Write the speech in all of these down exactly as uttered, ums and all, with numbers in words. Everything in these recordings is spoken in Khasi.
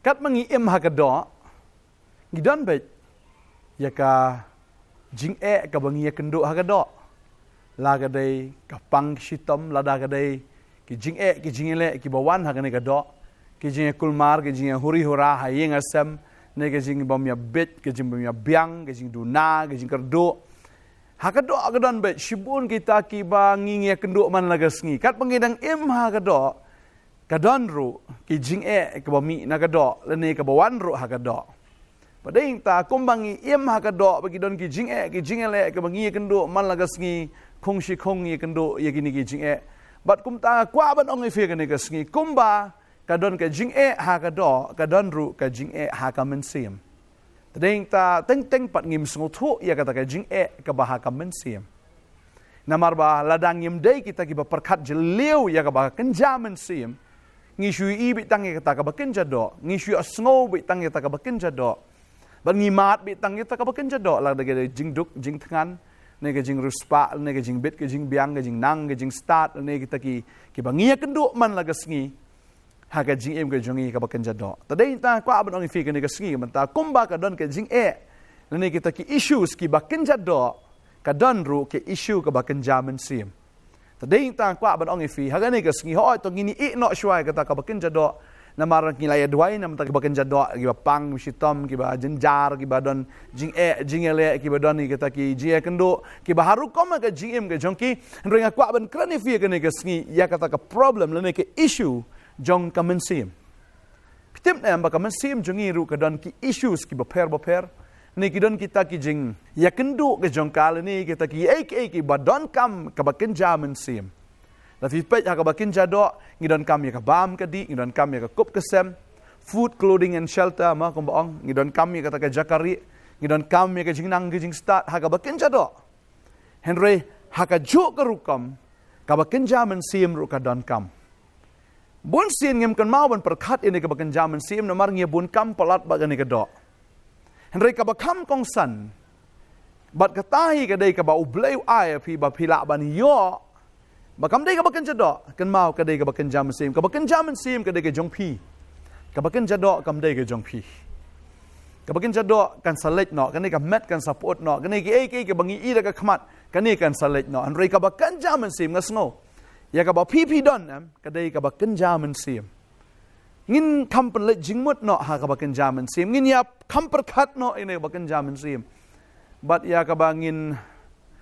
Katba ngi im ha ka doh, ngi don beit ïa ka jingeh kaba ngi ïakynduh ha ka doh. La ka dei ka pang ka shitom, lada ka dei ki jingeh ki jingïaleh kiba wan ha kane ka doh, ki jingïakulmar, ki jingïahuri hura ha ïing ha sem, ne ka jingbym ïabit, ka jingbym ïabiang, ka jingduna, ka jingkyrduh. Ha ka doh ka don beit shibun kita kiba ngi ïakynduh man la ka sngi. Katba ngi dang im ha ka doh, ka don ruh ki jingeh kiba mih na ka doh lane kaba wan ruh ha ka doh. Ba dei ta kumba ngi im ha ka doh ba ki don ki jingeh ki jingïaleh kiba ngi ïakynduh man la ka sngi, khung shi khung ngi ïakynduh ïa kine ki jingeh. Bad kumta nga kwah ban ong ïa phi kane ka sngi, kumba ka don ka jingeh ha ka doh, ka don ruh ka jingeh ha ka mynsiem. Te dei ta teng teng pat ngim sngewthuh ïa kata ka jingeh kaba ha ka mynsiem. Namar ba lada ngim dei kita kiba pyrkhat jylliew ïa kaba kynja mynsiem, ngi shu ïohi beit tang ïa kata kaba kynja doh, ngi shu ïohsngew beit tang ïa kata kaba kynja doh. Bad ngi mad beit tang ïa kata kaba kynja doh, lada ka dei jingduk jingthngan, ne ka jingriewspah, ne ka jingbit ka jingbiang, ka jingnang ka jingstad, ne kita ki, kiba ngi ïakynduh man la ka sngi ha ka jingim ka jong ngi kaba kynja doh. Te dei ta kwah ban ong ïa phi kane ka sngi, mynta kumba ka don ka jingeh lane kita ki issues kiba kynja doh, ka don ruh ka issue kaba kynja mynsiem. Te dei ta kwah ban ong ïa phi ha kane ka sngi, hooid, to ngin ïeh noh shuwa ïa kata kaba kynja doh. Namar ngi la ïaduwai na bynta kiba kynja doh, kiba pang, kiba shitom, kiba jynjar, kiba don jingeh jingïaleh, kiba don ïa kita ki jingïakynduh kiba ha rukom ka jingim ka jong ki. Hynrei nga kwah ban kren ïa phi ha kane ka sngi ïa kata ka problem lane ka issue jong ka mynsiem. Phi tip ne em ba ka mynsiem jong ngi ruh ka don ki issues kiba pher bapher, ne ki don kita ki jingïakynduh ka jong ka lane kita kiei kiei kiba donkam kaba kynja mynsiem. Lada phi peit ha kaba kynja doh, ngi donkam ïa ka bam ka dih, ngi donkam ïa ka kup ka sem, food, clothing and shelter, ma kumba ong, ngi donkam ïa kata ka jaka rieh, ngi donkam ïa ka jingnang ka jingstad ha kaba kynja doh. Hynrei ha kajuh ka rukom, kaba kynja mynsiem ruh ka donkam. Bun sien ngim kynmaw ban pyrkhat ïa kane kaba kynja mynsiem namar ngi bun kam palat bad kane ka doh. Hynrei kaba kham kongsan bad kata hi ka dei kaba U Blei u ai ïa phi ba phi lah ban ïoh, ba kam dei kaba kynja doh, kynmaw, ka dei kaba kynja mynsiem. Kaba kynja mynsiem ka dei ka jong phi. Kaba kynja doh kam dei ka jong phi. Kaba kynja doh kan sa leit noh, kane ka met kan sa pyut noh, kane kiei kiei kiba ngi ïohi da ka khmat, kane kan sa leit noh. Hynrei kaba kynja mynsiem, nga sngew ïa kaba phi phi don, em, ka dei kaba kynja mynsiem. Ngin kham pynleit jingmut noh ha kaba kynja mynsiem, ngin ïa kham pyrkhat noh ïa kaba kynja mynsiem. Bad ïa kaba ngin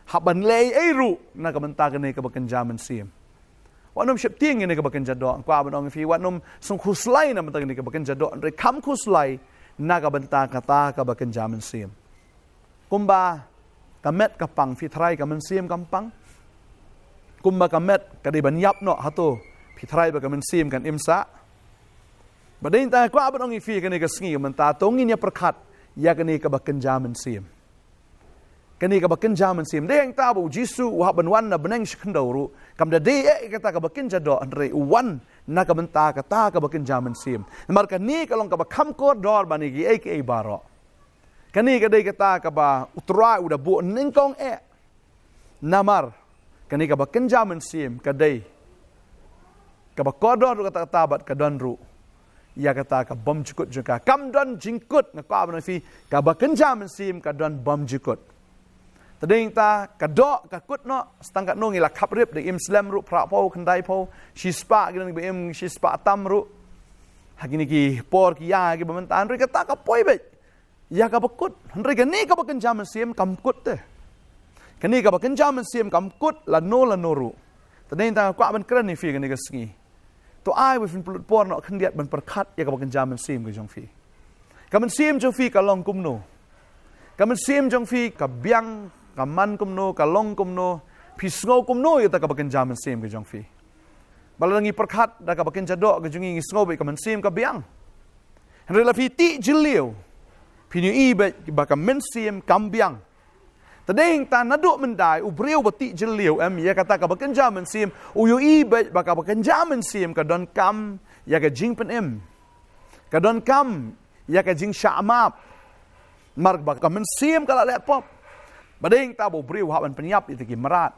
hap ban leh ei ei ruh na ka bynta kane kaba kynja mynsiem. Wat nym sheptieng ïa kaba kynja doh, kwah ban ong ïa phi, wat nym sngewkhuslai na bynta kane kaba kynja doh, hynrei kham khuslai na ka bynta kata kaba kynja mynsiem. Kumba ka met ka pang, phi tharai ka mynsiem kam pang? Kumba ka met ka dei ban ïap noh, hato phi tharai ba ka mynsiem kan im sah? Ba dei ta kwah ban ong ïa phi kane ka sngi mynta, to ngin ïa pyrkhat ïa kane kaba kynja mynsiem. Kane kaba kynja mynsiem, dei hangta ba U Jisu u hap ban wan na bneng shi khyndew ruh kam da dei eh kata kaba kynja doh, hynrei u wan na ka bynta kata kaba kynja mynsiem. Namar kane ka long kaba kham kordor ban ïa kiei kiei baroh. Kane ka dei kata kaba U Trai u da buh nyngkong eh. Namar kane kaba kynja mynsiem ka dei kaba kordor ruh kata kata bad ka don ruh ïa kata ka bymjukut jong ka. Kam don jingkut, nga kwah ban ong ïa phi, kaba kynja mynsiem ka don bymjukut. Te dei ta ka doh ka kut noh, sa tang katno ngi la khap rip, da im slem ruh, phra phew, khyndai phew, shispah, ki don kiba im shispah tam ruh ha kine ki por ki ïa kiba mynta, hynrei kata ka poi beit ïa kaba kut. Hynrei kane kaba kynja mynsiem kam kut te. Kane kaba kynja mynsiem kam kut lano lano ruh. Te dei ta nga kwah ban kren ïa phi kane ka sngi, to ai ba phin pynlut por noh khyndiat ban pyrkhat ïa kaba kynja mynsiem ka jong phi. Ka mynsiem jong phi ka long kumno? Ka mynsiem jong phi ka biang, ka man kumno, ka long kumno? Phi sngew kumno ïa kata kaba kynja mynsiem ka jong phi? Ba lada ngi pyrkhat da kaba kynja doh ka jong ngi, ngi sngew beit ka mynsiem ka biang. Hynrei lada phi tih jylliew, phin ïohi beit ba ka mynsiem kam biang. Te dei ta naduh mynta u briew ba tih jylliew, em, ïa kata kaba kynja mynsiem, u ïohi beit ba kaba kynja mynsiem ka donkam ïa ka jingpynim, ka donkam ïa ka jingshah map. Namar ba ka mynsiem ka la leh pop. Ba dei ta ba u briew u hap ban pynïap ïa ki mrad,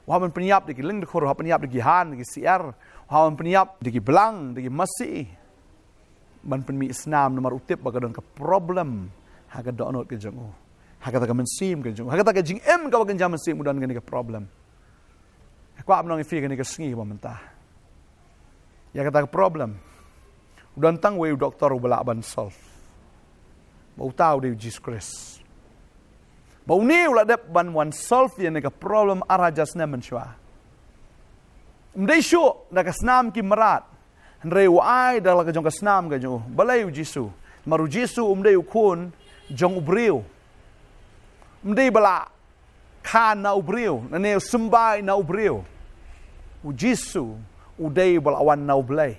u hap ban pynïap ïa ki lyngdkhur, u hap pynïap ïa ki han, ïa ki syiar, u hap ban pynïap ïa ki blang, ïa ki masi. ban pynmih snam namar u tip ba ka don ka problem ha ka dohnud ka jong u, ha kata ka mynsiem ka jong u, ha kata ka jingim kaba kynja mynsiem u don kane ka problem. Nga kwah ban ong ïa phi kane ka sngi ba mynta, ïa kata ka problem u don tang uwei u doktor uba lah ban solve. Ba uta u dei u Jisu Khrist. Ba une u la dep ban wan solve ïa kane ka problem ar hajar snem mynshuwa. Ym dei shuh da ka snam ki mrad, hynrei u ai da la ka jong ka snam ka jong u. Balei u Jisu? Namar u Jisu um dei u khun jong u briew. Um dei ba la kha na u briew, lane u symbai na u briew. U Jisu u dei ba la wan na u Blei.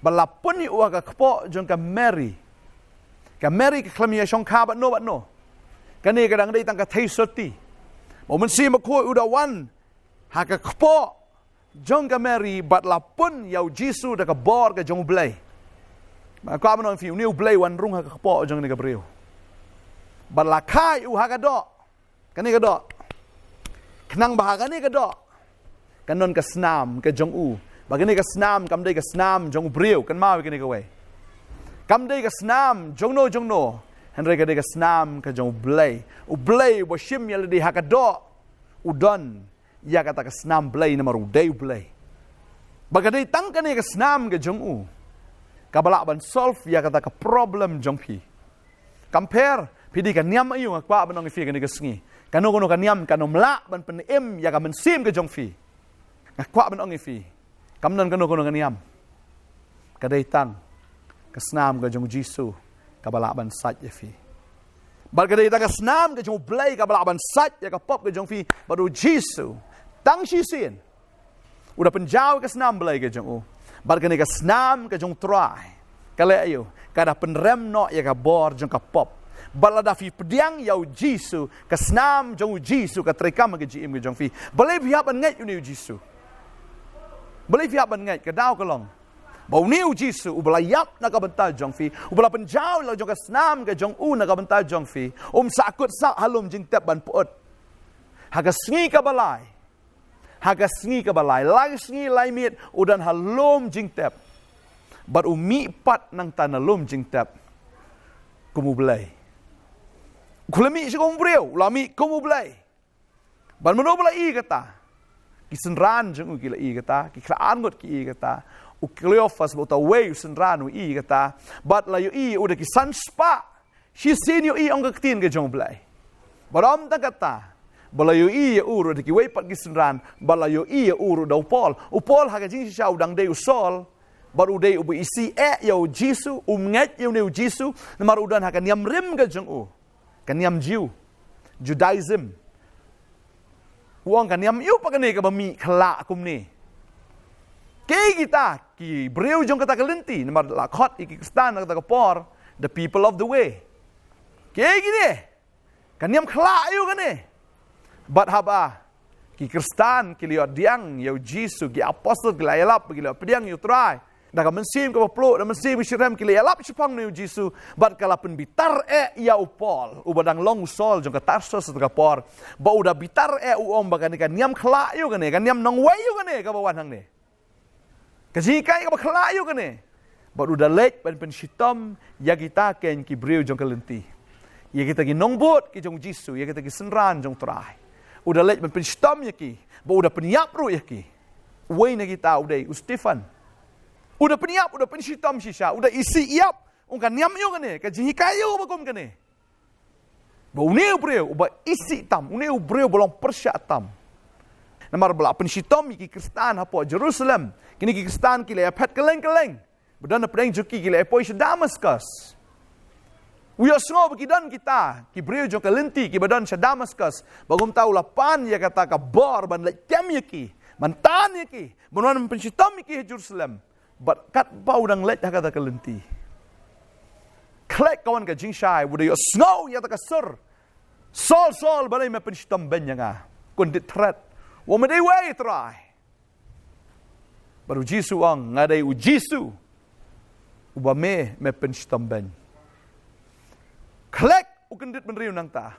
Ba la pun ïa u ha ka kpoh jong ka Mary. Ka Mary ka khlem ïa shongkha bad no bad no. Kane ka dang dei tang ka theisotti. Ba u Mynsiem Bakhuid u da wan ha ka kpoh jong ka Mary bad la pun ïa u Jisu da ka bor ka jong u Blei. Ba kwah ban ong ïa phi, une u Blei wan rung ha ka kpoh jong kane ka briew. Bad la kha ïa u ha ka doh. Kane ka doh. Khnang ba ha kane ka doh kan don ka snam ka jong u. Ba kane ka snam kam dei ka snam jong u briew, kynmaw ïa kane kawei. Kam dei ka snam jong no jong no, hynrei ka dei ka snam ka jong u Blei. U Blei uba shim ïa lade ha ka doh u don ïa kata ka snam Blei namar u dei u Blei. Ba ka dei tang kane ka snam ka jong u kaba lah ban solve ïa kata ka problem jong phi. Kam pher, phi dei ka niam aïu, nga kwah ban ong ïa phi kane ka sngi. Kano kano ka niam kam lah ban pynim ïa ka mynsiem ka jong phi. Nga kwah ban ong ïa phi, kam don kano kano ka niam. Ka dei tang ka snam ka jong u Jisu kaba lah ban sait ïa phi. Bad ka dei tang ka snam ka jong u Blei kaba lah ban sait ïa ka pop ka jong phi. Bad u Jisu tang shisien u da pynjaw ka snam Blei ka jong u. Bad kane ka snam ka jong u Trai, ka leh aïu? Ka da pynrem noh ïa ka bor jong ka pop. Bad lada phi pdiang ïa u Jisu, ka snam jong u Jisu ka treikam ha ka jingim ka jong phi. Balei phi hap ban ngeit ïa une u Jisu? Balei phi hap ban ngeit? Ka daw ka long ba une u Jisu uba la ïap na ka bynta jong phi, uba la pynjaw la jong ka snam ka jong u na ka bynta jong phi, um sahkut sah ha lum jingtep ban pyut ha ka sngi kaba lai. Ha ka sngi kaba lai, lai sngi lai miet u don ha lum jingtep. Bad u mih pat nangta na lum jingtep kum u Blei. U khlem mih shuh kum u briew, u la mih kum u Blei. Bad mano ba la ïohi kata? Ki synran jong u ki la ïohi kata, ki khlem arngut ki ïohi kata. U Kleopas bad uta uwei u synran u ïohi kata. Bad la ïohi u da ki san spah. Shisien ïohi, ong ka ktien ka jong u Blei. Bad ym tang kata, ba la ïohi ïa u ruh da kiwei pat ki synran, ba la ïohi ïa u ruh da u Paul. U Paul ha ka jingshisha u dang dei u Saul. Bad u dei uba isih eh ïa u Jisu, um ngeit ïa une u Jisu, namar u don ha ka niam rim ka jong u. Ka niam Jiw, Judaism. U ong ka niam aïu pat kane kaba mih khyllah kumne? Kiei kita ki briew jong kata ka lynti, namar la khot ïa ki Khristan na kata ka por the people of the way. Kiei kine? Ka niam khyllah aïu kane? Bad haba ki Khristan ki la ïoh pdiang ïa u Jisu, ki apostol ki la ïalap, ki la ïoh pdiang ïa u Trai da ka mynsiem kaba pluh, da ka mynsiem bashitrhem, ki la ïalap shaphang une u Jisu. Bad ka la pynbitar eh ïa u Paul, uba dang long u Saul jong ka Tarsus ha kata ka por. Ba u da bitar eh, u ong ba kane ka niam khyllah aïu kane, ka niam nongwei aïu kane kaba wan hangne? Ka jinghikai kaba khyllah aïu kane? Bad u da leit ban pynshitom ïa kita kein ki briew jong ka lynti, ïa kita ki nongbud ki jong u Jisu, ïa kita ki synran jong u Trai. U da leit ban pynshitom ïa ki, bad u da pynïap ruh ïa ki. Uwei na kita u dei u Stephen. U da pynïap, u da pynshitom shisha, u da isih ïap. Ong ka niam aïu kane, ka jinghikai aïu ba kum kane? Ba une u briew uba isih tam, une u briew ba long pyrshah tam. Namar ba la pynshitom ïa ki Khristan hapoh Jerusalem. Kine ki Khristan ki la ïaphet kylleng kylleng. Ba don napdeng jong ki ki la ïapoi sha Damascus. U ïohsngew ba ki don kita ki briew jong ka lynti kiba don sha Damascus. Ba kumta u la pan ïa kata ka bor ban leit kem ïa ki, ban tan ïa ki, ban wan pynshitom ïa ki ha Jerusalem. Bad katba u dang leit ha kata ka lynti, khlek ka wan ka jingshai, u da ïohsngew ïa kata ka sur: Saul, Saul, balei me pynshitom beiñ ïa nga? Kyndit thret. U ong, me dei uei, Trai? Bad u Jisu u ong, nga dei u Jisu uba me, me pynshitom beiñ. Khlek u kyndit bynriew nangta.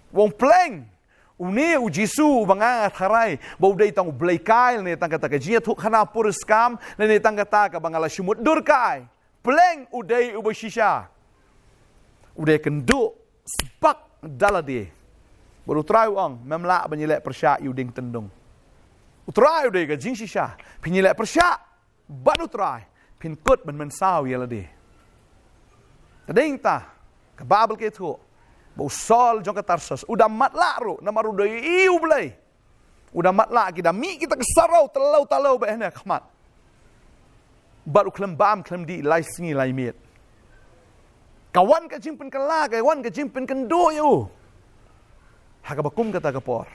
U ong, pleng, une u Jisu uba nga nga tharai ba u dei tang u Blei kai, lane tang kata ka jingïathuhkhana puriskam, lane tang kata kaba nga la shu mutdur kai, Pleng u dei uba shisha. U dei kynduh sbak da lade. Bad u Trai u ong, mem lah ban ïaleh pyrshah ïa u dieng tyndong. U Trai u dei ka jingshisha. Phin ïaleh pyrshah bad u Trai, phin kut ban mynsaw ïa lade. Te dei nangta, ka Baibl ka ïathuh ba u Saul jong ka Tarsus u da matlah ruh namar u da ïohi ïa u Blei. U da matlah, ki da mih kita ki saraw tyllew tyllew bad hynne khmat. Bad u khlem bam khlem dih lai sngi lai miet. Ka wan ka jingpynkylla, ka wan ka jingpynkynduh ïa u. Ha kaba kum kata ka por,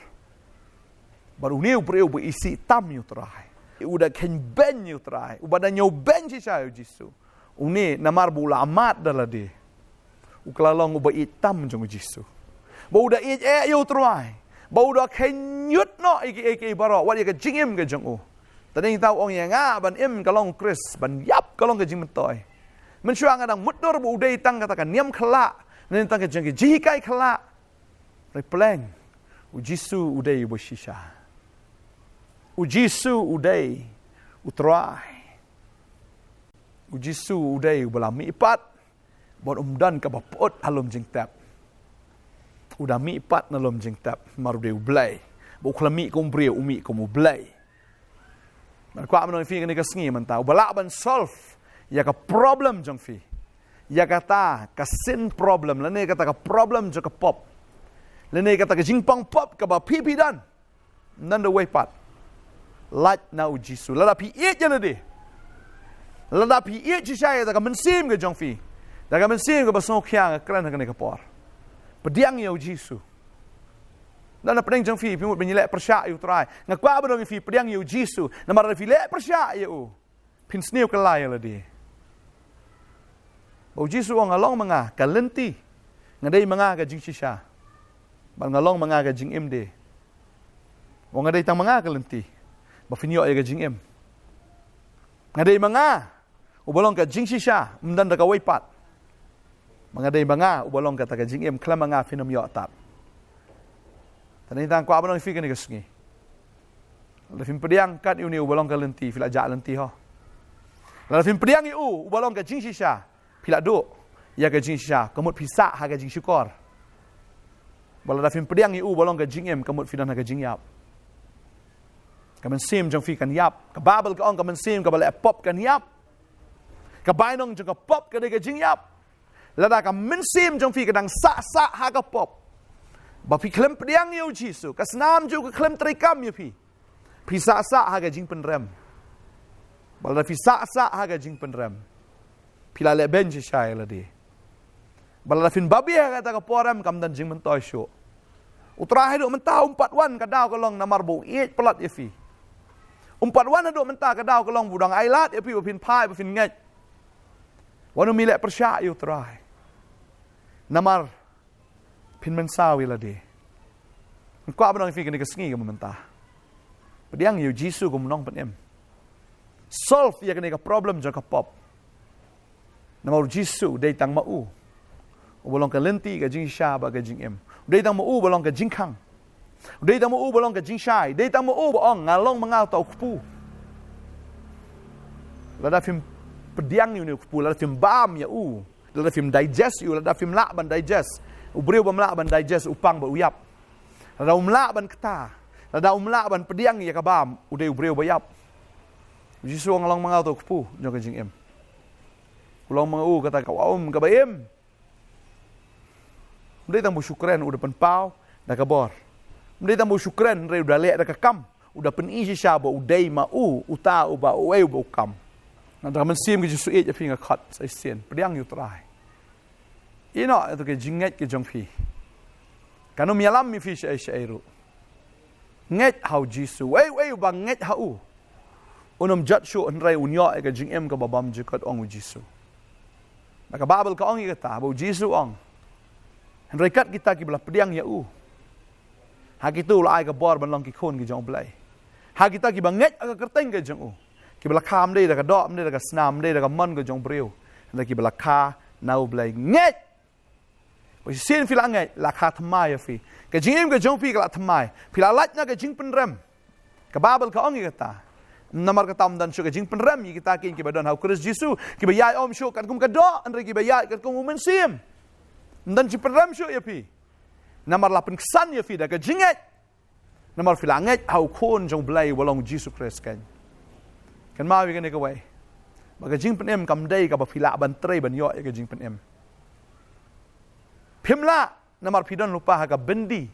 bad une u briew uba isih tam ïa u Trai, u da kheiñ beiñ ïa u Trai, uba da ñiew beiñ shisha ïa u Jisu, une namar ba u la mad da lade, u kylla long uba ïeit tam jong u Jisu. Ba u da ïeit eh ïa u Trai. Ba u da kheiñ ñiut noh ïa kiei kiei baroh, wat ïa ka jingim ka jong u. Te dei nangta u ong, ïa nga ban im ka long u Khrist, ban ïap ka long ka jingmyntoi. Mynshuwa nga dang mutdur ba u dei tang kata ka niam khyllah, ne tang ka jong ka jinghikai khyllah. Hynrei pleng, u Jisu u dei uba shisha. U Jisu u dei u Trai. U Jisu u dei uba la mihpat, bad um don kaba pyut ha lum jingtep. U da mihpat na lum jingtep namar u dei u Blei. Ba u khlem mih kum u briew, u mih kum u Blei. Bad kwah ban ong ïa phi kane ka sngi mynta, uba lah ban solve ïa ka problem jong phi, ïa kata ka sin problem, lane kata ka problem jong ka pop, lane kata ka jingpang pop kaba phi phi don, ym don da uwei pat lait na u Jisu. Lada phi ïeit ïa lade, lada phi ïeit shisha ïa kata ka mynsiem ka jong phi, da ka mynsiem kaba sngewkhia nga kren ha kane ka por, pdiang ïa u Jisu. Ym don na pdeng jong phi, phi mut ban ïaleh pyrshah ïa u Trai. Nga kwah ban ong ïa phi, pdiang ïa u Jisu. Namar lada phi leh pyrshah ïa u, phin sniew kylla ïa lade. Ba u Jisu u ong, nga long ma nga ka lynti, nga dei ma nga ka jingshisha, bad nga long ma nga ka jingim de. U ong, nga dei tang ma nga ka lynti ba phin ïoh ïa ka jingim. Nga dei ma nga uba long ka jingshisha, ym don da kawei pat. Ba nga dei ma nga uba long kata ka jingim, khlem ma nga phin ym ïoh tad. Te dei nangta kwah ban ong ïa phi kane ka sngi, lada phim pdiang kat ïa une uba long ka lynti, phi la jah lynti ho. Lada phim pdiang ïa u uba long ka jingshisha, phi la duh ïa ka jingshisha, ka mut phi sah ha ka jingshukor. Bad lada phim pdiang ïa u uba long ka jingim, ka mut phi don ha ka jingïap. Ka mynsiem jong phi kan ïap. Ka Baibl ka ong, ka mynsiem kaba leh pop kan ïap. Ka bainong jong ka pop ka dei ka jingïap. Lada ka mynsiem jong phi ka dang sah sah ha ka pop, ba phi khlem pdiang ïa u Jisu, ka snam jong u ka khlem treikam ïa phi, phi sah sah ha ka jingpynrem. Bad lada phi sah sah ha ka jingpynrem, phi la leh beiñ shisha ïa lade. Bad lada phin babe ha kata ka por, em, kam don jingmyntoi shuh. U Trai haduh mynta um pat wan, ka daw ka long namar ba u ïeit palat ïa phi. Um pat wan haduh mynta, ka daw ka long ba u dang ailad ïa phi ba phin phai, ba phin ngeit. Wat nym ïaleh pyrshah ïa u Trai, namar phin mynsaw ïa lade. Nga kwah ban ong ïa phi kane ka sngi kaba mynta, pdiang ïa u Jisu kum u nongpynim. Solve ïa kane ka problem jong ka pop. Namar u Jisu u dei tang ma u uba long ka lynti, ka jingshisha bad ka jingim. U dei tang ma u uba long ka jingkhang. U dei tang ma u uba long ka jingshai. U dei tang ma u uba ong, nga long ma nga uta u kpu. Lada phim pdiang ïa une u kpu, lada phim bam ïa u, lada phim digest ïa u, lada phim lah ban digest. U briew bym lah ban digest u pang bad u ïap. Lada um lah ban kta, lada um lah ban pdiang ïa ka bam, u dei u briew ba ïap. U Jisu u ong, nga long ma nga uta u kpu jong ka jingim. U long ma nga u kata ka wah um kaba im. Ym dei tang ba u shu kren, u da pynpaw da ka bor. Ym dei tang ba u shu kren, hynrei u da leh da ka kam. U da pyni shisha ba u dei ma u uta uba uei uba u kam. Nangta ka mynsiem ka jingïeit ïa phi, nga khot sa shisien, pdiang ïa u Trai. Ïehnoh ïa ka jingngeit ka jong phi. Kan ym ïalam ïa phi shaei shaei ruh. Ngeit ha u Jisu. Uei uei uba ngeit ha u, un ym jot shuh, hynrei un ïoh ïa ka jingim kaba bymjukut, ong u Jisu. Bad ka Baibl ka ong ïa kata, ba u Jisu u ong, hynrei kat kita kiba la pdiang ïa u, ha kito u la ai ka bor ban long ki khun ki jong u Blei. Ha kita kiba ngeit ha ka kyrteng ka jong u, kiba la kha ym dei da ka doh, ym dei da ka snam, ym dei da ka mon ka jong u briew, hynrei kiba la kha na u Blei. Ngeit. Ba shisien phi la ngeit, la kha thymmai ïa phi. Ka jingim ka jong phi ka la thymmai. Phi la lait na ka jingpynrem. Ka Baibl ka ong ïa kata. Namar kata ym don shuh ka jingpynrem ïa kita ki, kiba don ha u Khrist Jisu, kiba ïai ym shuh katkum ka doh, hynrei kiba ïai katkum u Mynsiem. Ym don jingpynrem shuh ïa phi. Namar la pynksan ïa phi da ka jingngeit. Namar phi la ngeit ha u Khun jong u Blei uba long Jisu Khrist, kan. Kynmaw ïa kane kawei, ba ka jingpynim kam dei kaba phi lah ban trei ban ïoh ïa ka jingpynim. Phim lah, namar phi don lypa ha ka byndi.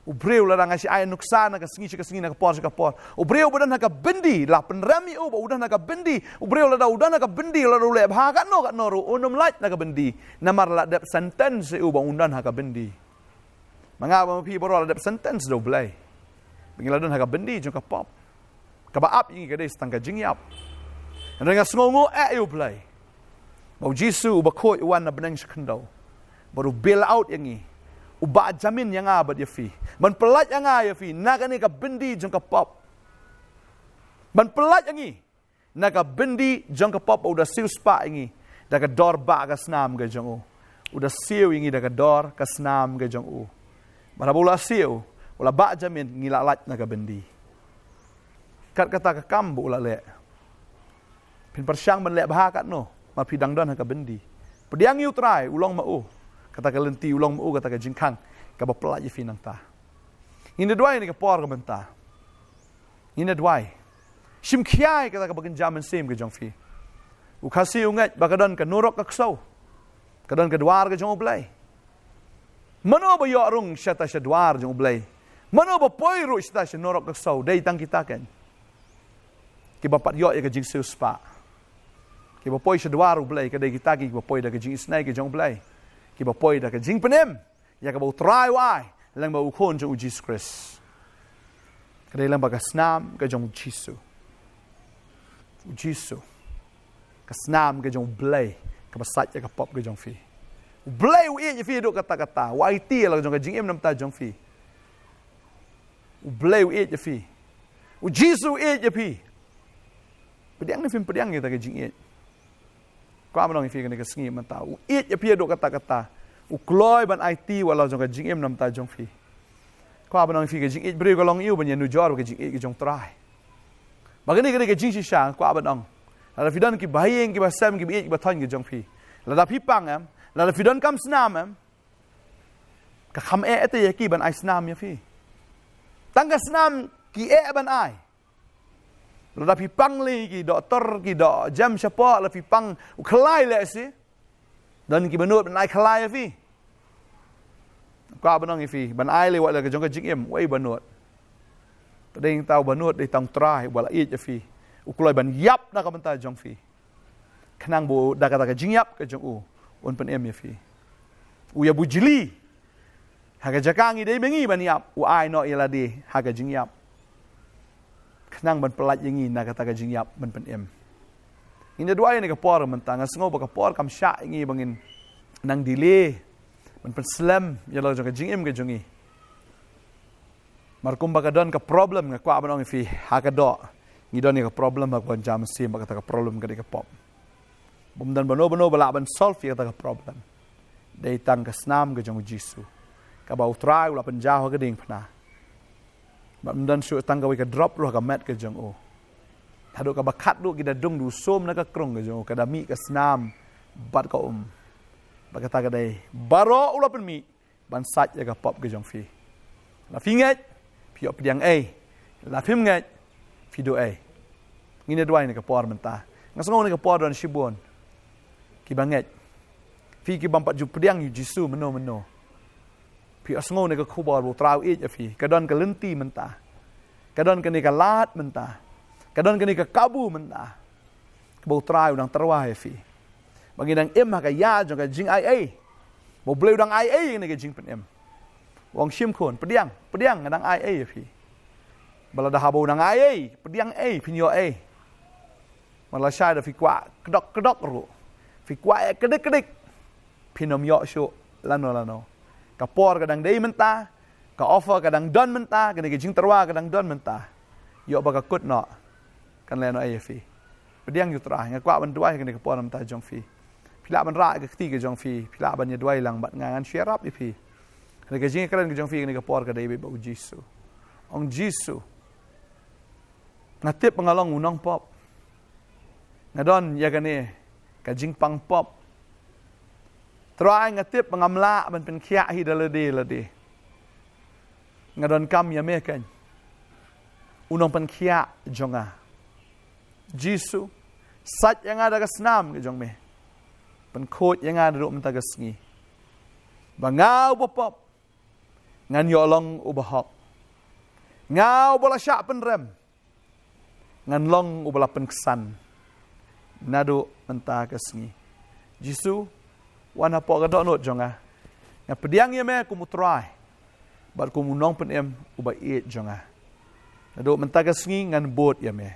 U briew lada nga shu ai nuksa na ka sngi sha ka sngi, na ka por sha ka por, u briew ba don ha ka byndi, la pynrem ïa u ba u don ha ka byndi. U briew lada u don ha ka byndi, lada u leh bha katno katno ruh, un ym lait na ka byndi. Namar la dep sentence ïa u ba u don ha ka byndi. Ma nga bad ma phi baroh la dep sentence da u Blei ba ngi la don ha ka byndi jong ka pop. Kaba ap ïa ngi ka dei sa tang ka jingïap. Hynrei nga sngewnguh eh ïa u Blei ba u Jisu uba khuid u wan na bneng sha khyndew, bad u bail out ïa ngi, u bah jamin ïa nga bad ïa phi, ban pyllait ïa nga ïa phi na kane ka byndi jong ka pop, ban pyllait ïa ngi na ka byndi jong ka pop. U da siewspah ïa ngi da ka dor bah ka snam ka jong u. U da siew ïa ngi da ka dor ka snam ka jong u. Bad haba u la siew, u la bah jamin, ngi la lait na ka byndi. Kat kata ka kam ba u la leh. Phin pyrshang ban leh bha katno, ma phi dang don ha ka byndi. Pdiang ïa u Trai, u long ma u kata ka lynti, u long ma u kata ka jingkhang kaba pyllait ïa phi nangta. Ngin da duwai ïa kane ka por ka mynta. Ngin da duwai. Shim khia ïa kata kaba kynja mynsiem ka jong phi. U Khasi u ngeit ba ka don ka nurok ka ksew, ka don ka dwar ka jong u Blei. Mano ba ïoh rung shata sha dwar jong u Blei? Mano ba poi ruh shata sha nurok ka ksew? Dei tang kita, kan, kiba pat ïoh ïa ka jingsiewspah. Kiba poi sha dwar u Blei ka dei kita ki, kiba poi da ka jingisynei ka jong u Blei, kiba poi da ka jingpynim ïa kaba u Trai u ai lyngba u Khun jong u Jisu Khrist. Ka dei lyngba ka snam ka jong u Jisu. U Jisu, ka snam ka jong u Blei, kaba sait ïa ka pop ka jong phi. U Blei u ïeit ïa phi haduh katta katta. U aiti ïa la ka jong ka jingim namar ka jong phi. U Blei u ïeit ïa phi. U Jisu u ïeit ïa phi. Pdiang ne phim pdiang ïa kata ka jingïeit? Kwah ban ong ïa phi kane ka sngi mynta, u ïeit ïa phi haduh katta katta. U kloi ban aiti ïa la ka jong ka jingim namar ka jong phi. Kwah ban ong ïa phi, ka jingïeit briew ka long ïa u ban ïanujor bad ka jingïeit ka jong u Trai. Bad kane ka dei ka jingshisha, kwah ban ong, lada phi don kiba ha ïing, kiba sem, kiba ïeit, kiba thoiñ ka jong phi, lada phi pang em, lada phi don kam snam em, ka kham eh te ïa ki ban ai snam ïa phi. Tang ka snam ki eh ban ai. Lada phi pang lei, ki doktor ki doh jem shapoh, lada phi pang u khlai lehse, don kiba nud ban ai khlai ïa phi. Kwah ban ong ïa phi, ban ai lei wat la ka jong ka jingim, wei ba nud? Te dei tang ba nud dei tang u Trai uba la ïeit ïa phi. U kloi ban ïap na ka bynta jong phi, khnang ba da kata ka jingïap ka jong u, un pynim ïa phi. U ïa bujli ha ka jaka ngi dei ba ngi ban ïap, u ai noh ïa lade ha ka jingïap, khnang ban pyllait ïa ngi na kata ka jingïap ban pynim. Ngin da duwai ïa kane ka por mynta. Nga sngew ba ka por kam shah ïa ngi ba ngin nang delay ban pynslem ïa la ka jong ka jingim ka jong ngi. Mar kumba ka don ka problem, nga kwah ban ong ïa phi, ha ka doh ngi don ïa ka problem ha ka ban jam sim, ba kata ka problem ka dei ka pop. Bym don bano bano ba lah ban solve ïa kata ka problem. Dei tang ka snam ka jong u Jisu, kaba u Trai u la pynjaw ha ka diengphna. Bym don shuh tang kawei ka drop ruh ha ka met ka jong u. Haduh kaba khatduh ki da dung da u sum na ka krung ka jong u, ka da mih ka snam bad ka um. Bad kata ka dei baroh u la pynmih ban sait ïa ka pop ka jong phi. La phi ngeit, phi ïoh pdiang ei. La phim ngeit, phi duh ei. Ngin da duwai ïa kane ka por mynta. Nga sngew ïa kane ka por don shibun kiba ngeit. Phi ki bym pat ju pdiang ïa u Jisu mynno mynno, phi sngew ïa kane ka khubor ba u Trai u ïeit ïa phi. Ka don ka lynti mynta. Ka don kane ka lad mynta. Ka don kane ka kabu mynta, kaba u Trai u dang tyrwa ïa phi. Ba ngi dang im ha ka ïa jong ka jingai ei. Ba u Blei u dang ai ei ïa kane ka jingpynim. U ong, shim khun, pdiang, pdiang, nga dang ai ei ïa phi. Ba lada haba u dang ai ei, pdiang ei, phin ïoh ei. Mar lashai da phi kwah kdok kdok ruh, phi kwah ïa kdik kdik, phin ym ïoh shuh lano lano. Ka por ka dang dei mynta, ka offer ka dang don mynta, kane ka jingtyrwa ka dang don mynta. Ïoh ba ka kut noh, kan leh noh ei ïa phi. Pdiang ïa u Trai. Nga kwah ban duwai ha kane ka por namar ka jong phi. Phi lah ban rah ka kti ka jong phi, phi lah ban ïa duwai lang bad nga, ngan shu ïarap ïa phi. Kane ka jingkren ka jong phi ha kane ka por ka dei beit bad u Jisu. Ong, Jisu, Nga tip ba nga long u nongpop. Nga don ïa kane ka jingpang pop. Trai, nga tip ba ngam lah ban pynkhiah hi da lade lade. Nga donkam ïa me, kan, u nongpynkhiah jong nga. Jisu, sait ïa nga da ka snam ka jong me. Pynkhuid ïa nga naduh mynta ka sngi. Ba nga uba pop ngan ïoh long uba hok. Nga uba la shah pynrem ngan long uba la pynksan naduh mynta ka sngi. Jisu, wan hapoh ka dohnud jong nga. Nga pdiang ïa me kum u Trai bad kum u nongpynim uba ïeit jong nga. Naduh mynta ka sngi ngan bud ïa me.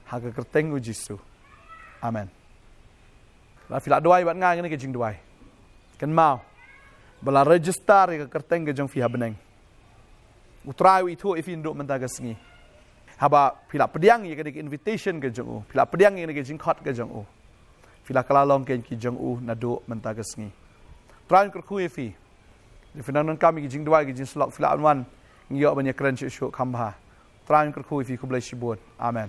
Ha ka kyrteng u Jisu. Amen. Lada phi la duwai bad nga, kane ka jingduwai, kynmaw ba la register ïa ka kyrteng ka jong phi ha bneng. U Trai u ithuh ïa phi naduh mynta ka sngi. Haba phi la pdiang ïa kane ka invitation ka jong u, phi la pdiang ïa kane ka jingkhot ka jong u, phi la kylla long ki jong u naduh mynta ka sngi. Trai un kyrkhu ïa phi. Phi nang donkam ïa ki jingduwai, ki jingsyllok, phi lah ban wan, ngi ïoh ban ïakren shuh shuh kham bha. Trai un kyrkhu ïa phi. Khublei shibun. Amen.